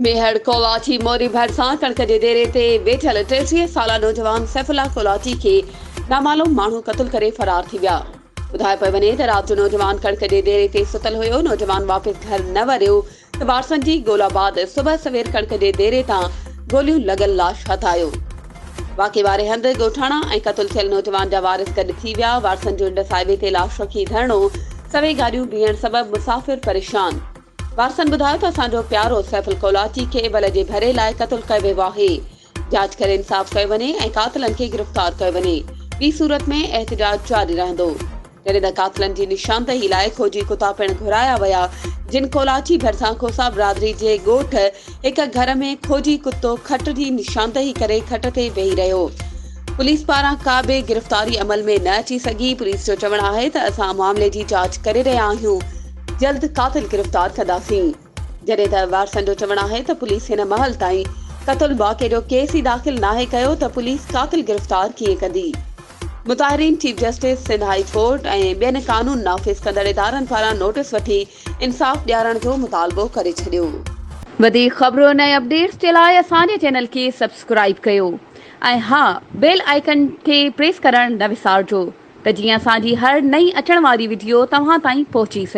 ميهڙ ڪولاچي موري ڀرسان ڪڻڪ جي ديري تي ويٺل 33 سالا نوجوان سيف الله ڪولاچي کي نامعلوم ماڻهو قتل ڪري فرار ٿي ويا. ٻڌايو پيو وڃي ته رات جو نوجوان ڪڻڪ جي ديري تي ستل هيو، نوجوان واپس گهر نه وريو ته وارثن جي ڳولا بعد صبح سوير ڪڻڪ جي ديري تان گوليون لڳل لاش هٿ آيو. واقعي واري هنڌ ڳوٺاڻا ۽ قتل ٿيل نوجوان جا وارث گڏ ٿي ويا، وارثن جو انڊس هاء وي تي لاش رکي ڌرڻو، سوين گاڏيون بيهڻ سبب مسافر پريشان. وارثن ٻڌايو ته اسان جو پيارو سيف الڪولاچي کي ول جي ڀري لاء قتل ڪيو ويو آهي، جاچ ڪري انصاف ڪيو وڃي ۽ قاتلن کي گرفتار ڪيو وڃي، ٻي صورت ۾ احتجاج جاري رهندو. جڏهن ته قاتلن جي نشاندهي لاء کوجي ڪتا پڻ گهرايا ويا، جن ڪولاچي ڀرسان کوسا برادري جي ڳوٺ هڪ گهر ۾ کوجي ڪتو کٽ جي نشاندهي ڪري کٽ تي ويهي رهيو. پوليس پاران ڪا به گرفتاري عمل ۾ نه اچي سگهي، پوليس جو چوڻ آهي ته اسان معاملي جي جاچ ڪري رهيا آهيون. جلد قاتل گرفتار ڪنداسين جڏهن ته وارثن جو چوڻ آهي ته پوليس هن مهل تائين قتل واقعي جو ڪيس ئي داخل ناهي ڪيو ته پوليس قاتل گرفتار ڪيئن ڪندي. مظاهرين chief justice Sindh high court ۽ ٻين قانون نافذ ڪندڙ ادارن پاران نوٽيس وٺي انصاف ڏيارڻ جو مطالبو ڪري ڇڏيو. وڌيڪ خبرن ۽ اپڊيٽس جي لاء اسان جي چينل کي سبسڪرائيب ڪيو ۽ ها بيل آئيڪن کي پريس ڪرڻ نه وسارجو. ته جيئن اسان جي هر نئين اچڻ واري وڊيو توهان تائين پهچي سگهي.